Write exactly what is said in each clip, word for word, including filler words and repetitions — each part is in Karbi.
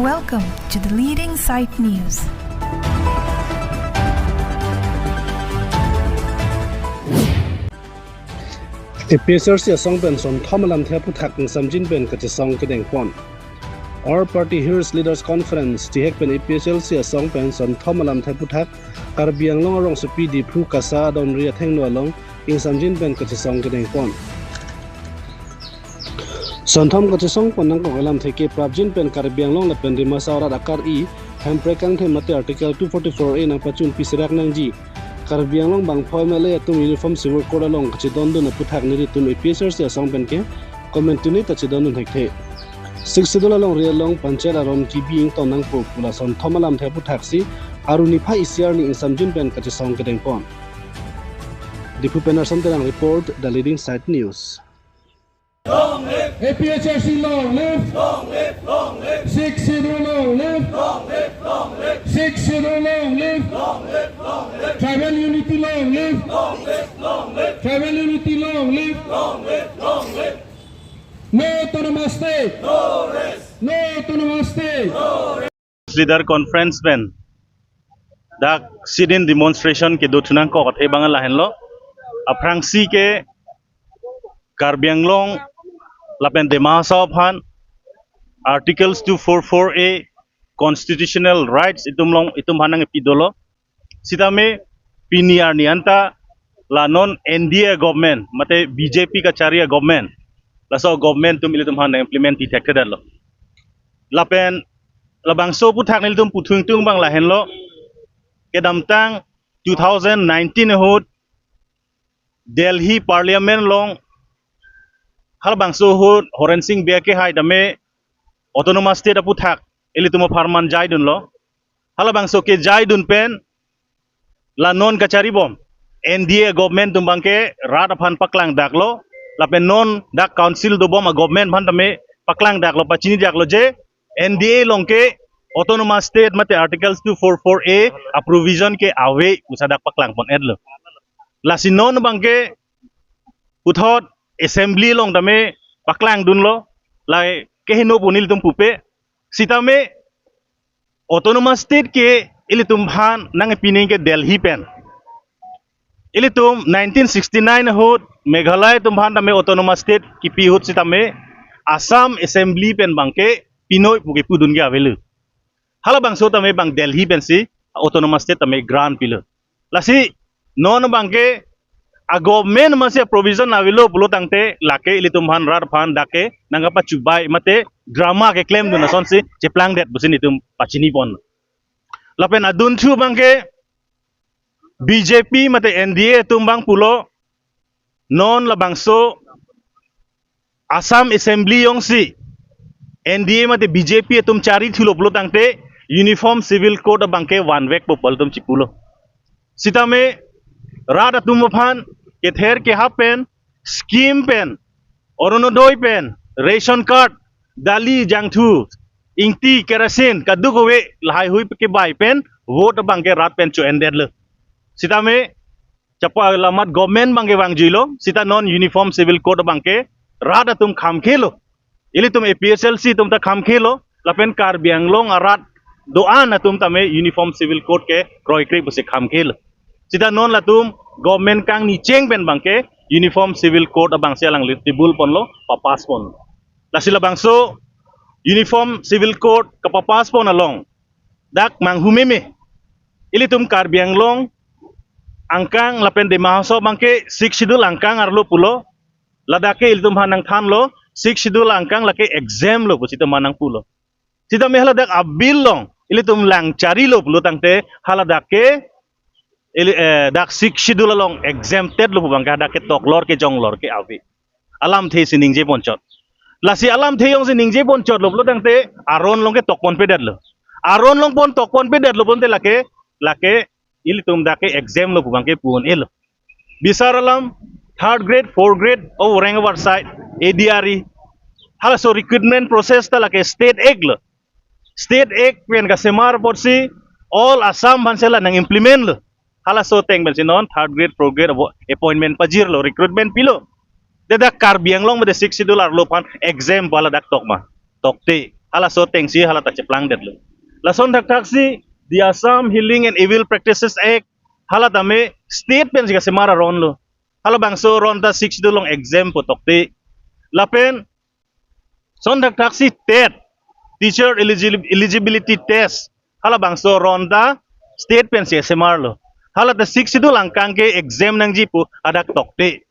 Welcome to the leading site news. A P H L C asong pen sonthom alamthe aphuthak ingsamjin pen kachesong kedengpon. All Party Hills Leaders Conference, chihek pen A P H L C asong pen sonthom alamthe aphuthak Karbi Anglong arongsopi Diphu Kasa adonri athengno along ingsamjin pen kachesong kedengpon. Sonthom kachesongpon nangkok alamthe ke prapjin pen Karbi Anglong lapen Dimasa arat akari, hemprek kangthe mate Article two forty-four A nangpachun pisirak nangji, Karbi Anglong bangpho M L A atum Uniform Civil Code along kachedondun aphuthak nelitum A P H L C asong pen ke komantu ni ta chedondun thekthe. Sixth Schedule alongri along panchayat aron kebi ington nangpo pu la sonthom alamthe aphuthak si aruni pha isi arni ingsamjin pen kachesong kedengpon. Diphu pen Arsan Terang report, The Leading Site News. A P H L C long live! Long live, long live! Sixth Schedule long live! Long live, long live! Sixth Schedule long live! Long live, long live! Tribal unity long live! Long live, long live! Tribal unity long live! Long live, long live! No autonomous state! No rest! No autonomous state! No rest! Leader Conference pen dak sit-in demonstration kedo thu nangkok athe abang lahenlo. Aphrangsi ke Karbi Anglong lapen Dima Hasao aphan Articles two forty-four A constitutional rights itum along itum aphan nangpi dolo. Sitame pini arni anta la non N D A government, mate B J P kachari a-government, laso government atum ilitum aphan implement pi thekthedetlo. Lapen labangso aphuthak nelitum puthung tung abang lahenlo. Kedamtang two thousand nineteen ahut Delhi Parliament along halabangso ahut Horen Sing Bey kehai tame Autonomous State aphuthak ilitum apharman jaidunlo. Halabangso kejaidun pen la non kachari bom N D A government atum abangke rat aphan paklangdaklo, lapen non dak council dobom a-government aphan tame paklangdaklo, pachinidaklo je N D A along ke Autonomous State mate Articles two forty-four A a-provision ke ave pusi dak paklangpon-etlo. Lasi non abangke puthot assembly along tame paklangdunlo, lahai keheno pu nelitum pupe. Sitame Autonomous State ke ilitum aphan nangpi nangji ke Delhi pen. Ilitum nineteen sixty-nine ahut Meghalaya atum aphan tame Autonomous State kipi ahut sitame Assam Assembly pen abangke pinoi pu kepudun ke avelo. Halabangso tame abang Delhi pensi Autonomous State tame grant pilo. Lasi non abangke a-government amatsi a-provision avelo pulo tangte lake ilitum aphan rat aphan dak ke nangkapachubai mate drama keklemdun asonsi cheplangdet pusi nelitum pachinipon. Lapen adunthu abangke B J P mate N D A atum abang pulo, non labangso Assam Assembly jongsi N D A mate B J P atum chari thulo pulo tangte Uniform Civil Code abangke vanvekpo pu ilitum chipulo. Sitame rat atum aphan kether kehap pen, scheme pen, Orunodoi pen, ration card, dali, jangthu, ingti, kerosene, kadokave lahaihui kebai pen vote abangke rat pen cho-endetlo. Sitame chapalamat government abangke vangjuilo, sita non Uniform Civil Code abangke rat atum khamkhelo. Ilitum A P H L C atum ta khamkhelo, lapen Karbi Anglong arat do-an atum tame Uniform Civil Code ke kroikre pusi khamkhelo. Sita non latum government kangni cheng pen abangke Uniform Civil Code abangsi alangli table ponlo, papass ponlo. Lasi labangso Uniform Civil Code kapapass pon along dak manghu meme. Ilitum Karbi Anglong angkang lapen Dima Hasao abangke Sixth Schedule angkang arlo pulo. Ladak ke ilitum aphan nangthanlo, Sixth Schedule angkang lake exempt lo pusi itum aphan nangpulo. Sitame haladak a-bill along ilitum lang charilo pulo tangte haladak ke ili, eh, dak Sixth Schedule along exempted lo pu abangke hadak ke toklor ke jonglor ke ave. Alamthe si ningje ponchot. Lasi alamthe jongsi ningje ponchotlo pulo tangte aron along ke tokponpedetlo. Aron along pon tokponpedetlo pulote lake, lake ilitum dak ke exempt lo pu abangke pu-un-elo. Bisar alam third grade, fourth grade, o rank over side, A D R E. Halaso recruitment process ta lake State Act lo. State Act pen kasemar apotsi all Assam aphansi la nang-implement lo. Halaso ateng pensi non third grade, fourth grade abo appointment pajirlo, recruitment pilo. Te dak Karbi Anglong mate Sixth Schedule arlo aphan exempt pu haladak tok ma? Tokte. halaso atengsi hala ta cheplangdetlo. Lason thakthaksi the Assam Healing and Evil Practices Act hala tame state pensi kasemar aron lo. Halabangso aron ta Sixth Schedule along exempt pu tokte. Lapen lason thakthaksi TET, Teacher Eligi-, Eligibility Test, halabangso aron ta state pensi kasemar lo. Hala ta Sixth Schedule angkang ke exempt nangji pu hadak tokte.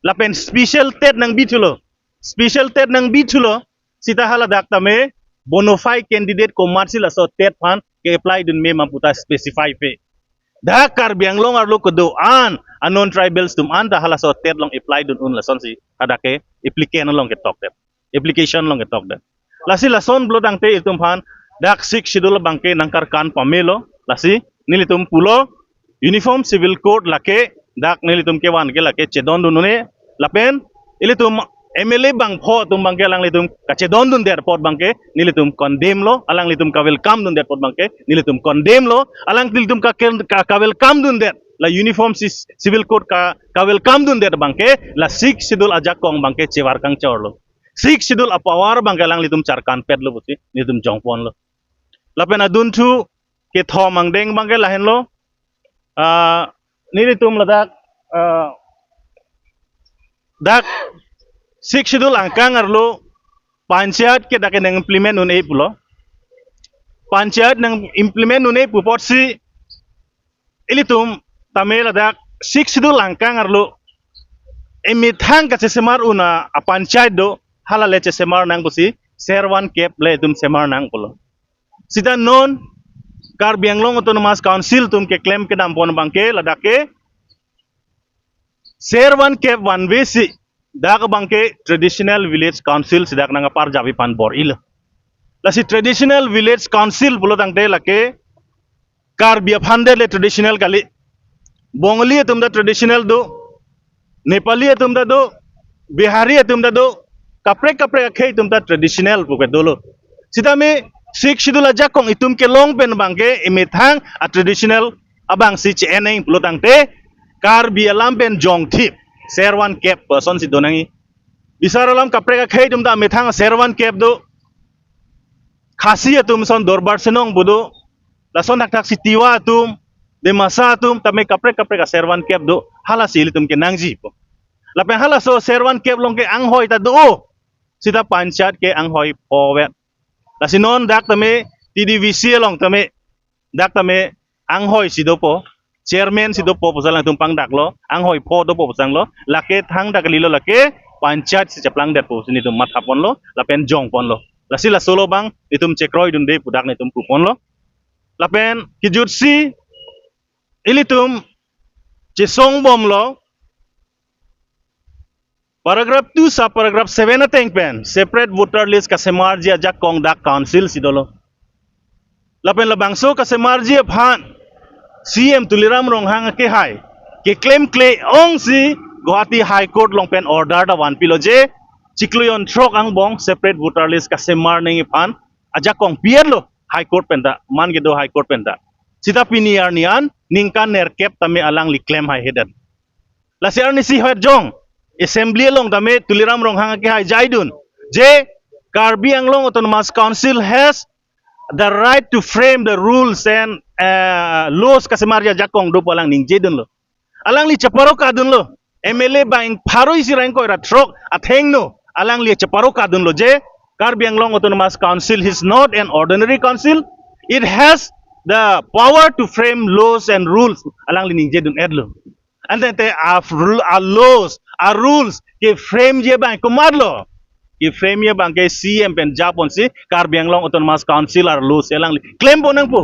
Lapen special TET nangbithulo. Special TET nangbithulo. Seta haladak tame bona fide candidate komatsi laso TET aphan ke-apply dunme ma pu ta specify pe. Dak Karbi Anglong arlo kedo-an a non-tribals atum anta halaso TET along apply dun un lasonsi hadak ke applicant along ketokdet, application along ketokdet. Lasi lason pulo tangte itum aphan dak Sixth Schedule abangke nangkarkan pamelo. Lasi nelitum pulo Uniform Civil Code lake dak nelitum kevan ke lake chedondun un-e. Lapen ilitum M L A bangpho atum abangke alanglitum kachedondundet apot abangke nelitum condemn lo, alanglitum ka-welcome dundet apot abangke nelitum condemn lo, alanglitum ka, ka, ka-welcome dundet, la Uniform Ci-, Civil Code ka, ka-welcome dundet abangke la Sixth Schedule ajakong abangke chevar kangchor lo. Sixth Schedule a-power abangke alanglitum charkanpet lo pusi nelitum jongpon lo. Lapen adunthu kethom angdeng abangke lahenlo. Ah, nelitum ladak, ah, dak Sixth Schedule angkang arlo panchayat ke dak nang-implement un-e pulo. Panchayat nang-implement un-e pu apotsi ilitum tame ladak Sixth Schedule angkang arlo emethang kachesemar un-e a-panchayat do, hala le chesemar nang pusi ser van kep le itum semar nang pulo. Seta non Karbi Anglong Autonomous Council atum keklem kedampon abangke ladak ke ser van kep vanvesi dak abangke Traditional Village Council si dak nang-aparjap aphan bor-ilo. Lasi Traditional Village Council pulo tangte lake Karbi aphan det le traditional kali. Bongali atum ta traditional do, Nepali atum ta do, Bihari atum ta do, kaprek kaprek akhei atum ta traditional puke dolo. Sitame Sixth Schedule ajakong itum kelong pen abangke emethang a-traditional abangsi che-en nang pulo tangte Karbi alam pen jongthip ser van kep pu asonsi do nangji. Bisar alam kaprek akhei atum ta emethang ser van kep do. Khasi atum ason Dorbar Sinong pu do. Lason thakthaksi Tiwa atum, Dimasa atum, tame kaprek kaprek a-ser van kep do. Halasi ilitum kenangji pu. Lapen halaso ser van kep along ke anghoi ta do. Seta panchayat ke anghoi pho vet. Lasi non dak tame T D V C along tame dak tame anghoi si dopo, chairman si dopo pusi alangtum pangdaklo, anghoi pho dopo pusanglo, lake thangta kalilo, lake panchayat si cheplangdet pusi nelitum mathaponlo, lapen jongponlo. Lasi lasolo abang itum chekroidunde pu dak nelitum puponlo. Lapen kejutsi ilitum chesongbomlo, paragraph two sub paragraph seven ateng pen separate voter list kasemarji ajakong dak council si dolo. Lapen labangso kasemarji aphan C M Tuliram Ronghang akehai keklemkle ongsi Guwahati High Court along pen order ta vanpilo je chiklo jonthrok angbong separate voter list kasemar nangji aphan ajakong pi-etlo High Court pen ta, man kedo High Court pen ta. Seta pini arni an ningkan nerkep tame alangli klem haihedet. Lasi arnisi hot jong Assembly along tame Tuliram Ronghang akehai jaidun je Karbi Anglong Autonomous Council has the right to frame the rules and, uh, laws kasemarji ajakong do pu alang ningjedunlo. Alangli chaparo kadunlo. M L A bang pharo isi ra ingkoi ra throk athengno alangli chaparo kadunlo je Karbi Anglong Autonomous Council is not an ordinary council. It has the power to frame laws and rules. Alangli ningjedun-etlo. Ante te a rule, a laws, a rules keframeji abang komatlo? Keframeji abangke C M pen japonsi Karbi Anglong Autonomous Council a-laws alangli klempon nangpo.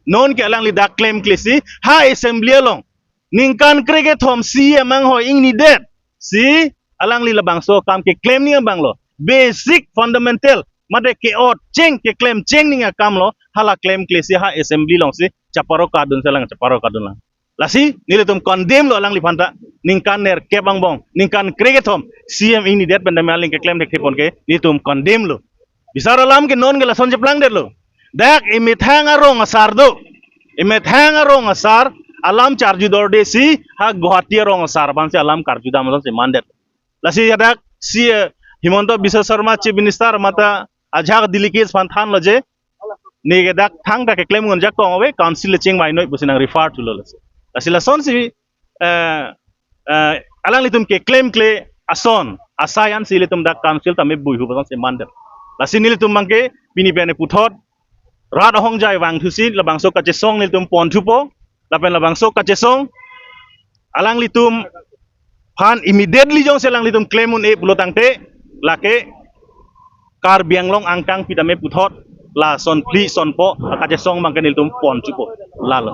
Non ke alangli dak klemklesi ha Assembly along ningkan krekethom C M anghoi ingnidetsi alangli labangso akam keklem nangji abanglo. Basic fundamental mate ke-ot cheng keklem cheng nangji akamlo, hala klemklesi ha Assembly alongsi chaparo kadunsi alang chaparo kadunlang. Lasi nelitum condemn lo alangliphan ta. Ningkan nerkep angbong, ningkan krekethom C M ingnidet pen tame aling keklem thekthepon ke nelitum condemn lo. Bisar alam ke non ke lason cheplangdetlo. Dak emethang arong asar do. Emethang arong asar alam charjudordesi ha Guwahati arong asar aphansi alam karjudam asonsi mandet. Lasi hadak si, eh, Himanta Biswa Sarma Chief Minister mate ajahak delegates aphan thanlo je, ne ke dak thangta keklem un-e jakong ave, council le chingvai noi pusi nang refer thulo lasi. Lasi lasonsi, eh, eh, alanglitum keklemkle ason, asai ansi ilitum dak council tame buihu pu asonsi mandam. Lasi nelitum abangke pini pen puthot rat ahongjai vangthusi labangso kachesong nelitum ponthupo, lapen labangso kachesong alanglitum aphan immediately jongsi alanglitum klem un-e pulo tangte, lake Karbi Anglong angkang pi tame puthot lason phli sonpo akachesong abangke nelitum ponthupo. Lalo.